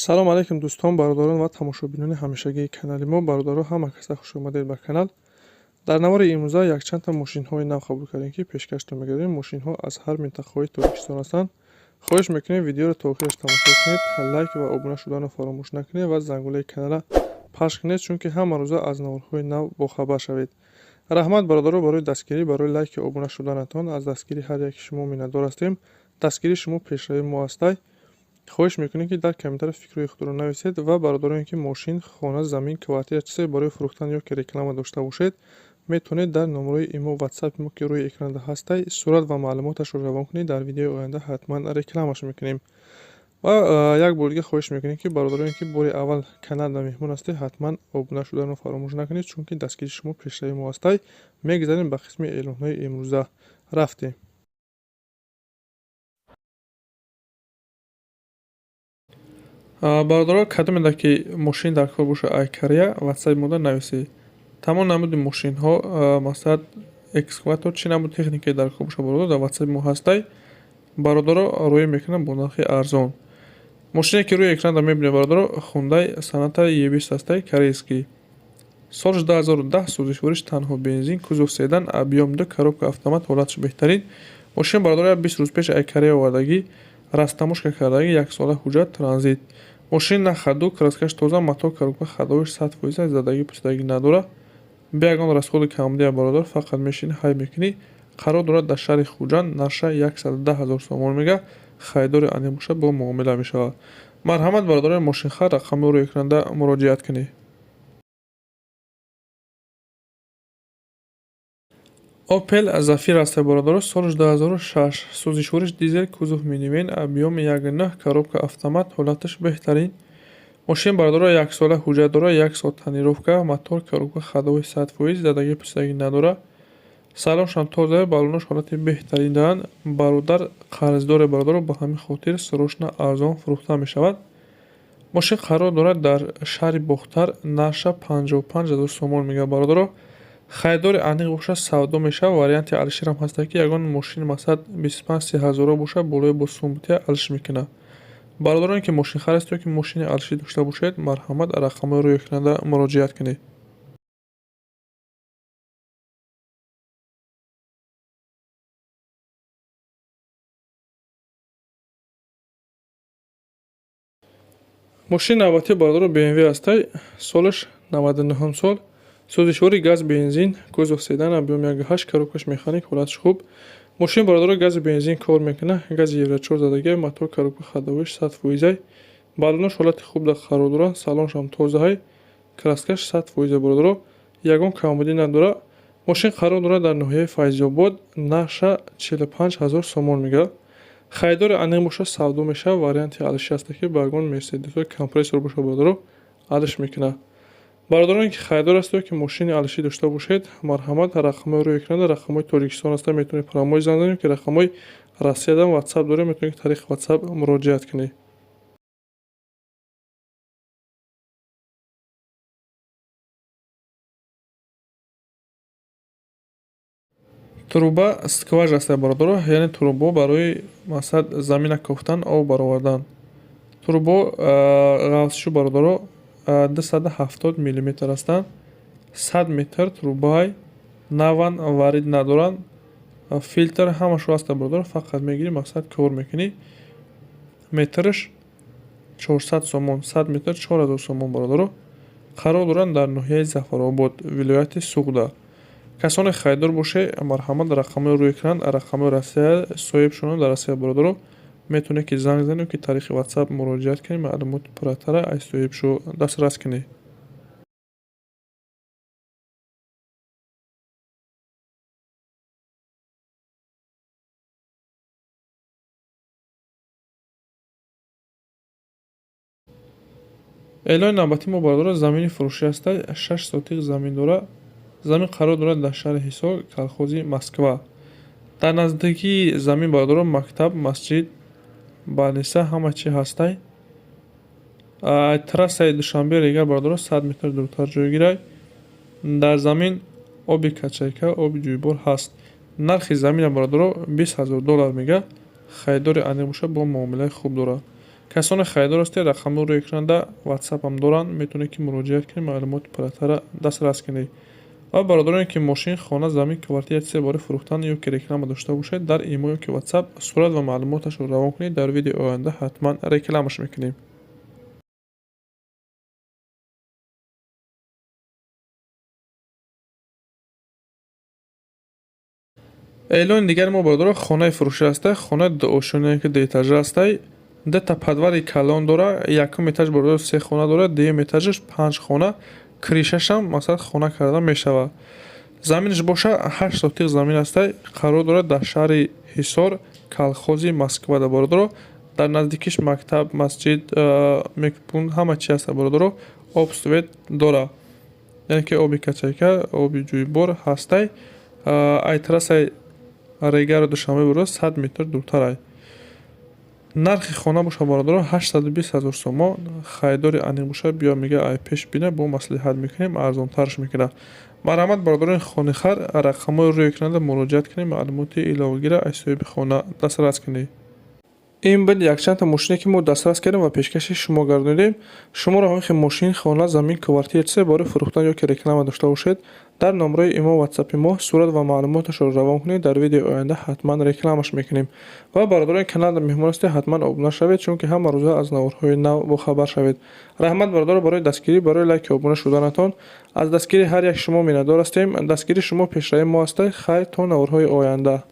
Салом алейкум, дӯстон, бародарон ва тамошобинони ҳамешагии канали мо. Бародаро, ҳама каса хуш омадед ба канал. Дар навори имрӯза якчандта мошинҳои нав қабул кардем, ки пешкаштон мегардем. Мошинҳо аз ҳар минтақаҳои Тоҷикистон ҳастанд. Хоҳиш мекунем, видеоро то охираш тамошо кунед, лайк ва обуна шуданро фаромӯш накунед ва зангулаи каналра пахш кунед, чунки ҳама рӯза аз наворҳои нав бохабар шавед. Раҳмат, бародаро, барои дастгирӣ, барои лайки обуна шуданатон. Аз дастгирии ҳар яки шумо миннатдор ҳастем. Дастгирии шумо пешравии мо ҳастай. Хоҳиш мекунем, ки дар комментария фикрҳои худро нависед ва бародароне, ки мошин, хона, замин, квартира, чизе барои фурӯхтан ё ки реклама дошта бошед, метавонед дар номерои имо, ватсапи мо, ки рӯи экранда ҳастай, сурат ва маълумоташро равон кунед. Дар видеои оянда ҳатман рекламаш мекунем. Ва як бор дига хоҳиш мекунем, ки бародароне, ки бори аввал каналда меҳмон ҳастед, ҳатман обуна шуданро фаромӯш накунед, чунки дастгирии шумо пешравии мо ҳастай. Мегузарем ба қисми эълонҳои имрӯза. Рафтем. Бародаро, кадомеда ки мошин дар кор боша, ай Корея, ватсапи мода нависед. Тамом намуди мошинҳо, масалан, экскаватор, чӣ намуди техникае дар кор боша, бародаро, дар ватсапи мо ҳастай. Бародаро роя мекунам бо нархи арзон. Мошине, ки рӯи экранда мебинед, бародаро, Хундай Соната Е20 ҳастай, корейский, соли 2010, сӯзишвориш танҳо бензин, кузов седан, объём ду, коробка автомат, ҳолаташ беҳтарин. Мошин, бародаро, 20 рӯз пеш ай Корея овардагӣ, растаможка кардагӣ, яксола ҳуҷҷат, транзит. Мошин на ходу, краскаш тоза, мотор, коробка, ходовойш 100%, задагӣ пусидагӣ надорад, бе ягон расходи камбудия. Бародар, фақат мешинӣ, ҳай мекунӣ. Қарор дорад дар шаҳри Хуҷанд. Нарша 110 000 сомон мега. Харидори аниқ бошад, бо муомила мешавад. Марҳамат, бародарои мошинхар, рақами рӯи экранда муроҷиат кунед. Опел Зафира аст, бародаро, соли 2006, сӯзишвориш дизел, кузов минивэн, объём 1,9, коробка автомат, ҳолаташ беҳтарин. Мошин, бародаро, яксола ҳуҷҷат дорад, як сол тонировка, мотор, коробка, ходовой 100%, задагӣ пусидагӣ надорад, салоншам тоза, балонош ҳолати беҳтарин доранд. Бародар қарздоре, бародаро, ба ҳамин хотир срочно арзон фурӯхта мешавад. Мошин қарор дорад дар шаҳри Бохтар. Нарша 55 000 сомон мегӯяд, бародаро. Харидори аниқ бошад, савдо мешавад. Варианти алиширам ҳаста, ки ягон мошини, масалан, 25-30 ҳазоро бошад, болои бо сумбутия алиш мекунад. Бародароне, ки мошинхар ҳастед ё ки мошини алишӣ дошта бошед, марҳамат, рақамҳои рӯи экранда муроҷиат кунед. Мошини навбатӣ, бародаро, БМВ ҳастай, солаш 99-ум сол, сӯзишвори газ, бензин, кузов седан, объём 1,8, коробкаш механик, ҳолаташ хуб. Мошин, бародаро, гази бензин кор мекунад, гази евро 4 задагиа, мотор, коробка, ходовойш 100%-ай, балонош ҳолати хуб қарор дорад, салоншам тозаҳай, краскаш 100%, бародаро, ягон камбудӣ надорад. Мошин қарор дорад дар ноҳияи Файзобод. Нарша 45 000 сомон мегӯяд. Харидори аниқ бошад, савдо мешавад. Варианти алиши ҳаста, ки ба ягон Мерседесҳои компрессор бошад, бародаро, алиш мекунад. Бародароне, ки харидор ҳастед ё ки мошини алишӣ дошта бошед, марҳамат, рақамҳои рӯи экранда рақамҳои Тоҷикистон ҳастанд, метавонед прямой занг занед, ки рақамҳои Россиядам ватсап дорем, метавонед, ки тариқи ватсап муроҷиат кунед. Труба скваж аст, бародаро, яъне трубо барои, масалан, замина кофтан, об баровардан. Трубо ғафзшу, бародаро, 270 миллиметр ҳастанд, 100 метр трубаи наван, варид надоранд, филтр ҳамашо ҳаста, бародаро. Фақат мегирӣ, мақсад, кор мекунӣ. Метраш 400 сомон, 100 метр 4000 сомон, бародаро. Қарор доранд дар ноҳияи Зафаробод, вилояти Суғда. Касоне харидор бошед, марҳамат, рақамҳои рӯи экран рақамҳои Россия, соҳибшонон дар Россия, бародаро, метавонед, ки занг занед, ки тариқи ватсап муроҷиат кунед, маълумоти пурратара аз соҳибшо дастрас кунед. Эълони навбатӣ мо, бародаро, замини фурӯшӣ ҳаста. 6 сотих замин дорад. Замин қарор дорад дар шаҳри Ҳисор, колхози Москва. Дар наздикии замин, бародаро, мактаб, масҷид, больница, ҳама чи ҳастай. Трассаи Душанбе Регар, бародаро, 100 метр дуртар ҷойгирай. Дар замин оби качайка, оби ҷӯйбор ҳаст. Нархи замина, бародаро, 20 000 доллар мега. Харидори аниқ бошад, бо муомилаи хуб дорад. Касоне харидор ҳастед, рақамҳо рӯи экранда ватсапам доранд, метавонед ки муроҷиат кунед, маълумоти пурратарро дастрас кунед. Ва бародароне ки мошин, хона, замин, квартира, чизе барои фурӯхтан ё ки реклама дошта бошед, дар имо ё ки ватсап сурат ва маълумоташро равон кунед, дар видеои оянда ҳатман рекламаш мекунем. Эълони дигари мо, бародаро, хонаи фурӯшӣ ҳастай, хонаи дуошёна, ки дуэтажа ҳастай, дута подвали калон дора, якум этаж, бародаро, се хона дорад, дуюм этажаш панҷ хона, крышашам масалан хона карда мешавад. Заминаш боша 8 сотих замин ҳастай, қарор дорад дар шаҳри Ҳисор, колхози Москвада, бародаро. Дар наздикиш мактаб, масҷид, мекпункт ҳама чи ҳаста, бародаро, об, свет дора. Яъне ки оби качайка, оби ҷӯйбор ҳастай. Ай трассаи Регару Душанбе, бародаро, 100 метр дуртарай. Нархи хона боша, бародаро, 820 ҳазор сомон. Харидори аниқ боша, биё, мега, ай пеш бина, бо маслиҳат мекунем, арзонтарш мекунад. Марҳамат, бародарони хонахар, рақамҳои рӯи экранда муроҷиат кунед, маълумоти иловагиро аз соҳиби хона дастрас кунед. Ин буд якчандта мошине, ки мо дастрас кардем ва пешкаши шумо гардонидем. Шуморо ҳамин хел мошин, хона, замин, квартира, чизе барои фурӯхтан ё ки реклама дошта бошед, дар номраи имо, ватсапи мо сурат ва маълумоташро равон кунед, дар видеои оянда ҳатман рекламаш мекунем. Ва бародарони каналда меҳмон ҳастед, ҳатман обуна шавед, чунки ҳама рӯза аз наворҳои нав бохабар шавед. Раҳмат, бародаро, барои дастгирӣ, барои лайки обуна шуданатон. Аз дастгирии ҳар як шумо миннатдор ҳастем. Дастгирии шумо пешравии мо ҳастай. Хайр, то наворҳои оянда.